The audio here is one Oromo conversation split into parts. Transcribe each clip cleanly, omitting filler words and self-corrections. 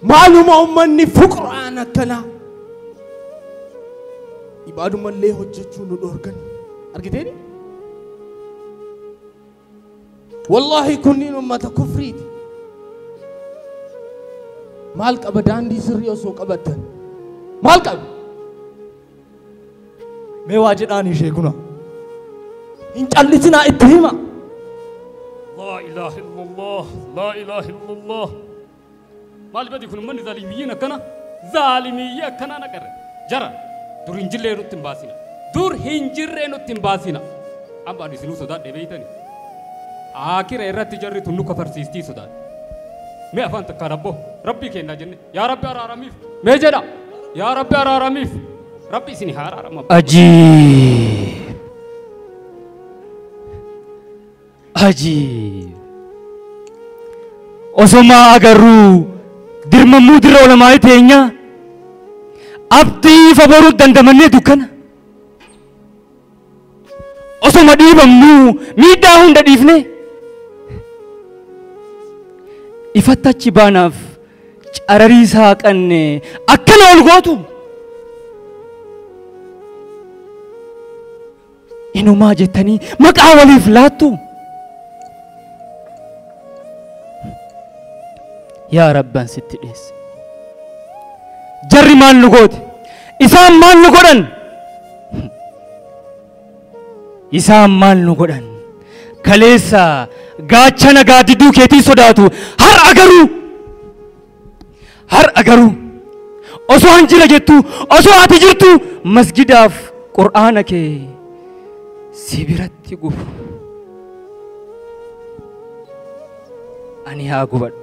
Maaluma ummanni fuqraan akkanaa. Ibaadumallee hojjechuu nu dhoorgan. Argiteeni? Wallaahi kunniin ummata kufriiti. Maal qaba daandii sirrii osoo qabattan? Maal qaba? Mee waa jedhaan ishee kuna. Hin callisinaa itti hima. لا إله إلا الله لا إله إلا الله مال بدي كن من ظالمين كنا ظالمية كنا نكر جرا دور هنجر نتيم باسينا دور هنجر نتيم باسينا أم بعد سنو صدق دبيتني آخر إرت تجري تنو كفر سيستي صدق ما أفهم تكربه ربي كنا جنة يا ربي أراميف ما جرا يا ربي أراميف ربي سني هار أرام عجيب عجيب osoma agarru dirmamuu dirra olamaa'ee teenya abdii faboruu dandamannee dukkana osoma dhiibamnuu miidhaa hunda dhiifne ifatti achi baanaaf cararii saaqanne akkana ol gootu inumaa jettanii maqaa waliif laattu. Yaa Rabban sitti dhiyeesse. Jarri maal nu goote? Isaan maal nu godhan? Isaan maal nu godhan? Kaleessa gaachana gaaddidduu keetii sodaatu har'a garuu osoo an jira jettu osoo ati jirtu masgidaaf qur'aana kee si biratti gubu. Ani haa gubadhu.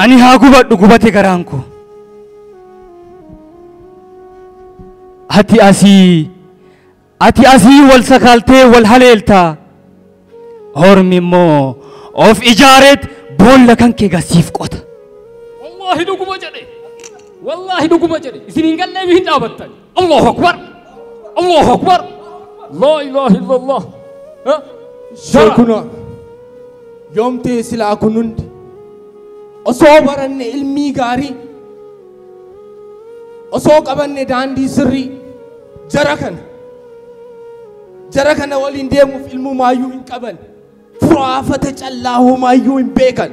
Ani haa gubadhu gubate garaan koo. Ati asii wal sakaaltee wal haleeltaa. Ormi immoo of ijaareet boolla kan kee gasiif qota. Wallaahi dhuguma jedhe. Wallaahi dhuguma jedhe. Isin hin gallee hin dhaabattan. Allahu akbar. Allahu akbar. Laa ilaaha illallah. Sheekuna yoomtee silaa kun hundi osoo baranne ilmii gaarii osoo qabanne daandii sirrii jara kana waliin deemuuf ilmumaayyuu hin qaban furaafata callaa homaayyuu hin beekan.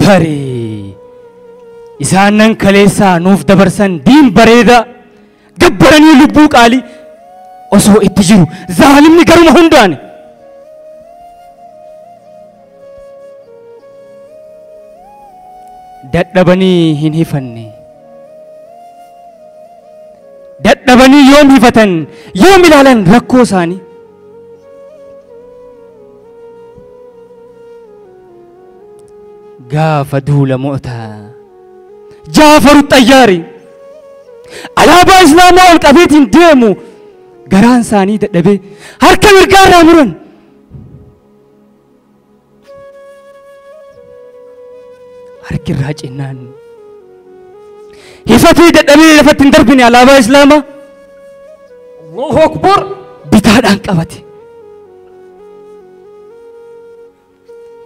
Barii isaan nan kaleessaa nuuf dabarsan diin bareedaa gabbaranii lubbuu qaalii osoo itti jiru zaalimni garuma hundaani. Dadhabanii hin hifanne. Dadhabanii yoom hifatan yoom ilaalan rakkoo isaanii. Gaafa duula mo'ataa Jaafaru xayyaari alaabaa islaamaa ol qabeetiin deemu garaan isaanii dadhabee harka mirgaarraa muran. Harki irraa cinnaan hifatee dadhabee lafatti hin darbine alaabaa islaamaa. Allahu akbar bitaadhaan qabate.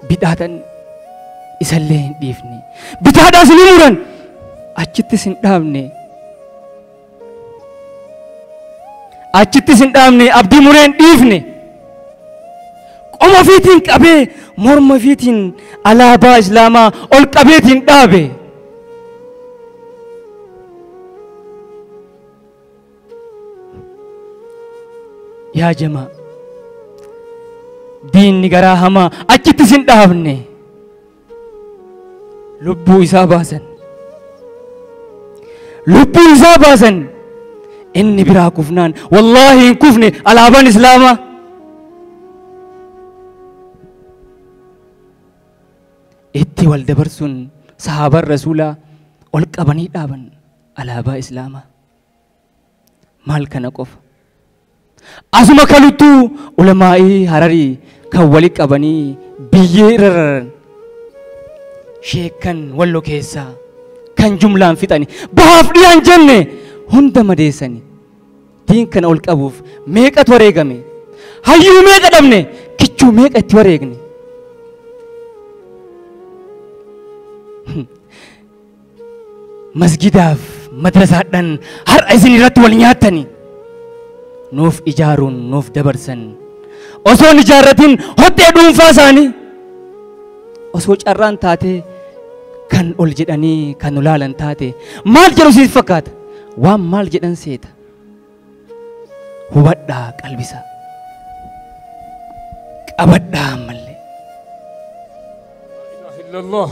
Bitaadhaan isallee hin dhiifne. Bitaadhaas ni muran achittis hin dhaabne. Achittis hin dhaabne abdii muree hin dhiifne. Qoma ofiitiin qabee morma ofiitiin alaabaa islaamaa ol qabeetiin dhaabe. Yaa jamaa diinni garaa hamaa achittis hin dhaabne. Lubbuu isaa baasan. Lubbuu isaa baasan. Inni biraa kufnaan wallaahi hin kufne alaabaan islaamaa. Itti wal dabarsuun sahaabaan rasuulaa ol qabanii dhaaban alaabaa islaamaa. Maal kana qofa? Asuma kaluttuu ulamaa'ii hararii kan wali qabanii biyyee irra raran. Sheekan wallo keessaa kan jumlaan fixani bahaaf dhiyaan jenne hunda madeessani. Diin kana ol qabuuf meeqatu wareegame? Hayyuu meeqa dhabne? Kichuu meeqa itti wareegne? Masgidaaf madrasaadhaan har'a isin irratti wal nyaatani. Nuuf ijaaruun nuuf dabarsan. Osoo hin ijaarratin hottee dhuunfaa isaanii. Osoo carraan taate kan ol jedhanii kan ulaalan taate maal jedhu siif fakkaata? Waan maal jedhan seeta? Hubadhaa qalbisaa. Qabadhaa ammallee. Illallah.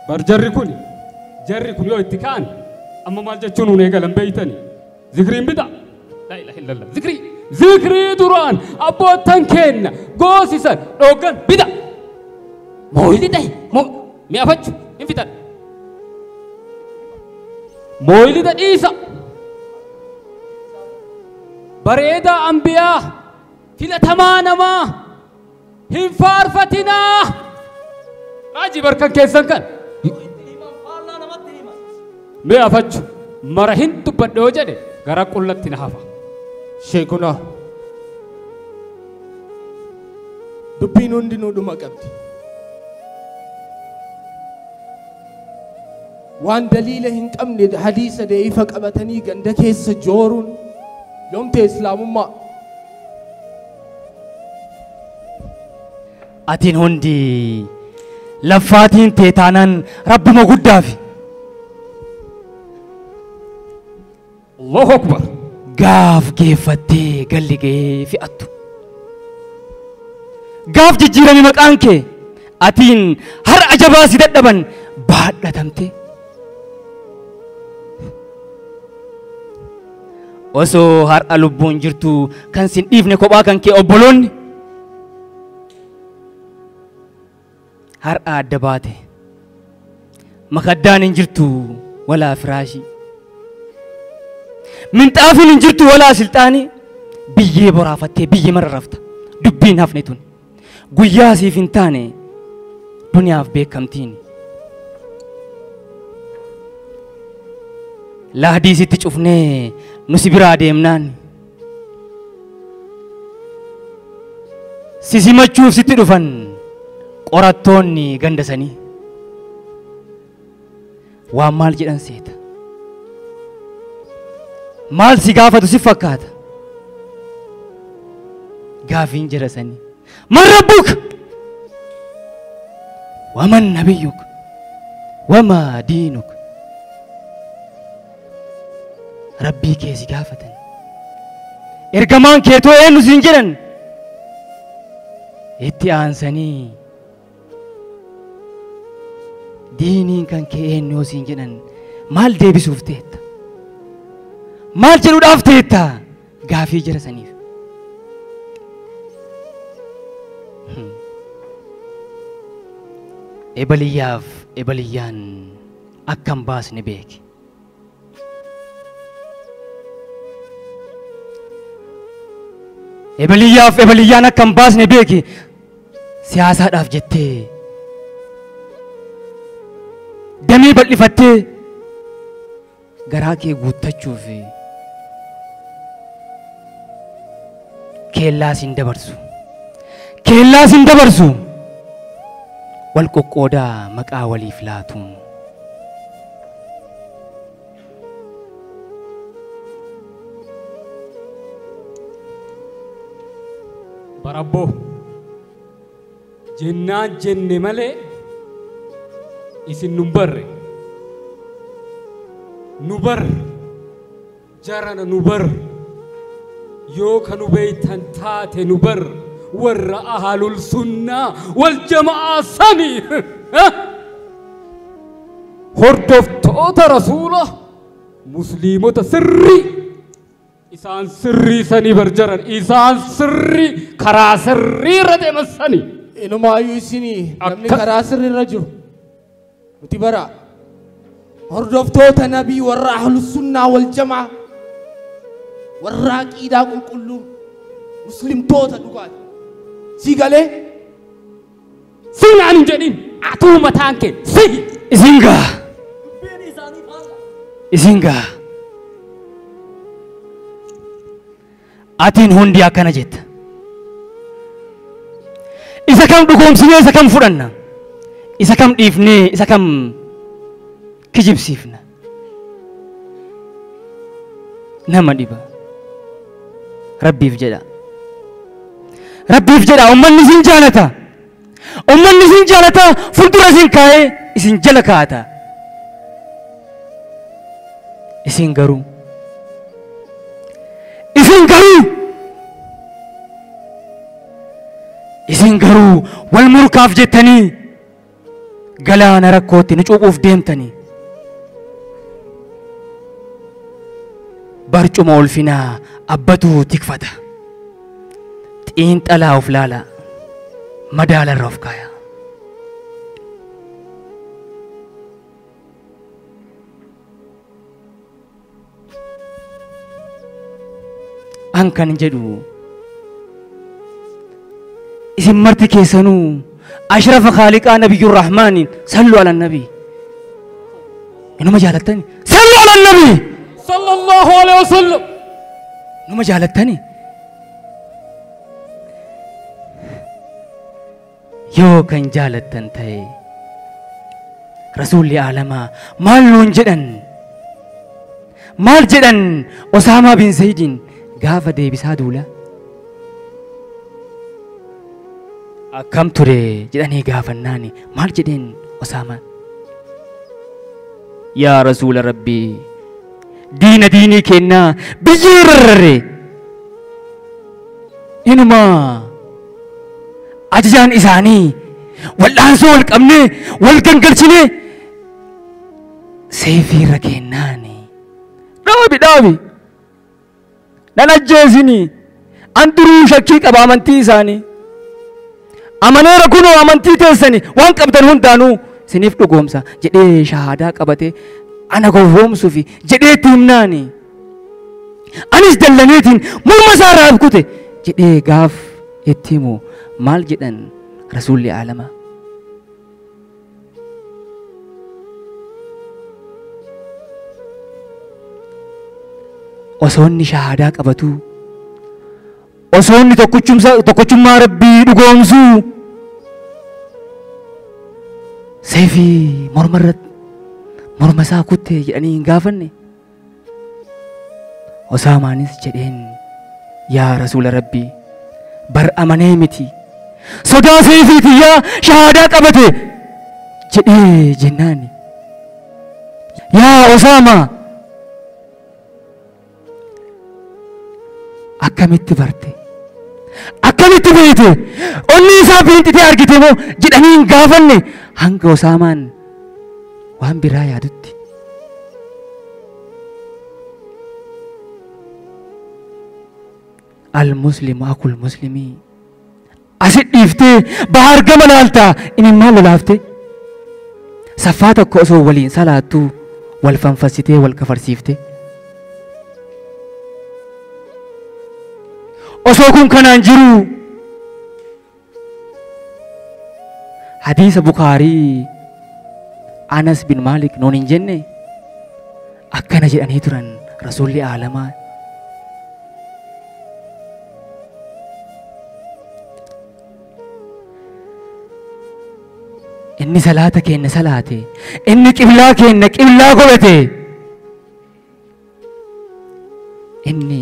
Bar jarri kun yoo itti ka'an amma maal jechuun nuun eegalan beeytani. Zikriin bida. Laa ilaaha illallah. Zikrii duraan abboottan kenna goosisan dhooggan bida. Mooyili ta'e mi'aafachu hin fixan. Mooyili dhiisa. Bareedaa ambiyaa filatamaa namaa hin faarfatinaa. Raajii barkan keessan kan. Mi'aafachu mara hin dubbadhe yoo jedhe gara qullatti na hafa. Sheekuna dubbiin hundinuu dhuma qabdi. Waan daliila hin qabne hadiisa dee'ifa qabatanii ganda keessa jooruun yoomte islaamummaa. Atiin hundi laffaatiin tee taanaan rabbuma guddaafi. Allahu Akbar. Gaaf geeffattee galli ga'ee fe'attu. Gaaf jijjiirame maqaan kee atiin har'a jabaa si dadhaban baadhatamte. Osoo har'a lubbuun jirtu kan sin dhiifne kophaa kan kee obboloonni har'a adda baate makaddaan hin jirtu walaa firaashii. Minxaafiin hin jirtu walaa silxaanii biyyee boraafattee biyyee mararrafta dubbiin hafne tun guyyaa siif hin taane duniyaaf beekamtiin. Lahdii sitti cufnee nu si biraa deemnaan si simachuuf sitti dhufan qorattoonni ganda sanii waan maal jedhan seeta? Maal si gaafatu si fakkaata? Gaafiin jira sanii. Man rabbuka? Waman nabiyyuka? Wamaa diinuka? Rabbii kee si gaafatan. Ergamaan keetoo eenyu siin jedhan? Itti aansanii diiniin kan kee eenyu siin jedhan maal deebisuuf teetta? Maal jedhuudhaaf teetta? Gaafii jira saniif. Ebaliyyaaf ebaliyyaan akkam baasne beeki. Ebaliyyaaf ebaliyyaan akkam baasne beeki. Siyaasaadhaaf jettee damee bal'ifattee garaa kee guuttachuuf keellaa siin dabarsu. Keellaa siin dabarsu. Wal qoqqoodaa maqaa waliif laatuun. Barabboo jennaan jenne malee isin nun barre. Nu barre. Jarana nu barre. Yoo kan beeytan taate nu barre. Warra ahlul sunnaa wal jama'aa sanii. Hordoftoota rasuula musliimota sirrii isaan sirrii sanii barjaran isaan sirrii karaa sirrii irra deeman sanii. Inumaayyuu isinii namni karaa sirrii irra jiru nuti bara hordoftoota nabii warra ahlus sunnaa wal jamaa warra aqiidaa qulqulluu muslimtoota dhugaati. Si galee Sinaan hin jedhin atuu mataan kee si. Isin gaa. Isin gaa. Atiin hundi akkana jetta. Isa kam dhugoomsinee isa kam fudhanna? Isa kam dhiifnee isa kam Kijibsiifna. Nama dhiba. Rabbiif jedha. Rabbiif jedha ummanni isin jaalata. Ummanni isin jaalata fuuldura isin kaa'ee isin jala kaa'ata. Isin garuu isin garuu wal murkaaf jettanii galaana rakkootti nu cuuphuuf deemtanii. Barcuma ulfinaa abbatu tikfata. Xiinxalaa of laala. Madaalarra of kaaya. An kan jedhu isin marti keessanuu ashrafa khaaliqaa nabiyyur rahmaaniin sallu ala nabii. Inuma jaalattani sallu ala nabii. Sallallahu alaihi wasallam. Numa jaalattani. Yoo kan jaalattan ta'e rasuulli aalamaa maal nuun jedhan? Maal jedhan Osaamaa bin Zayidiin gaafa deebisaa duula? Akkam ture jedhanii gaafannaani maal jedheen Osaamaan? Yaa rasuula rabbii diina diinii kennaa biyyee rarrare inuma ajajaan isaanii wal'aansoo wal qabnee wal gangalchinee seefii irra kennaani dhaabi dhaabi nan ajjeesini an duruu shakkii qaba amantii isaanii amaneera kunoo amantii teessani waan qabdan hundaanuu isiniif dhugoomsa jedhee shahaadaa qabatee ana gowwoomsuufi jedhee itti himnaani anis dallaneetiin morma isaa irraa kute jedhee gaaf itti himu maal jedhan rasuulli aalamaa? Osoo inni shahaadaa qabatuu osoo inni tokkochummaa rabbii dhugoomsuu seefii morma isaa kutte jedhanii hin gaafanne. Osaamaanis jedheen yaa rasuula rabbii bar amanee miti sodaa seefiiti yaa shahaadaa qabate jedhee jennaani. Yaa Osaamaa akkamitti barte? Akkamitti beekte? Onni isaa fiinxitee argite moo jedhanii hin gaafanne hanga Osaamaan waan biraa yaadutti. Al-muslimu akul muslimii asit dhiiftee bahar gama laaltaa inni maal lolaaftee? Saffaa tokko osoo waliin salaattuu wal fanfassitee wal kafarsiiftee. Osoo kun kanaan jiru hadiisa Bukaarii Anas bin Maalik nuun hin jenne akkana jedhanii turan rasuulli aalamaa. Inni salaata keenya salaate, inni qiblaa keenya qiblaa godhate, inni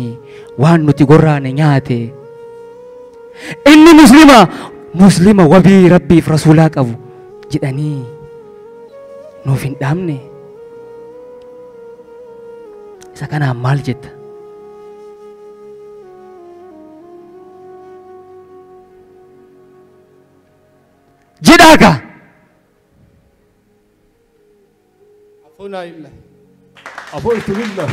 waan nuti gorraane nyaate, inni muslima wabii rabbiif rasuulaa qabu jedhanii nuuf hin dhaamne. Isa kanaan maal jetta? Jedhaagaa. Afuuna illah. Afuutu billah.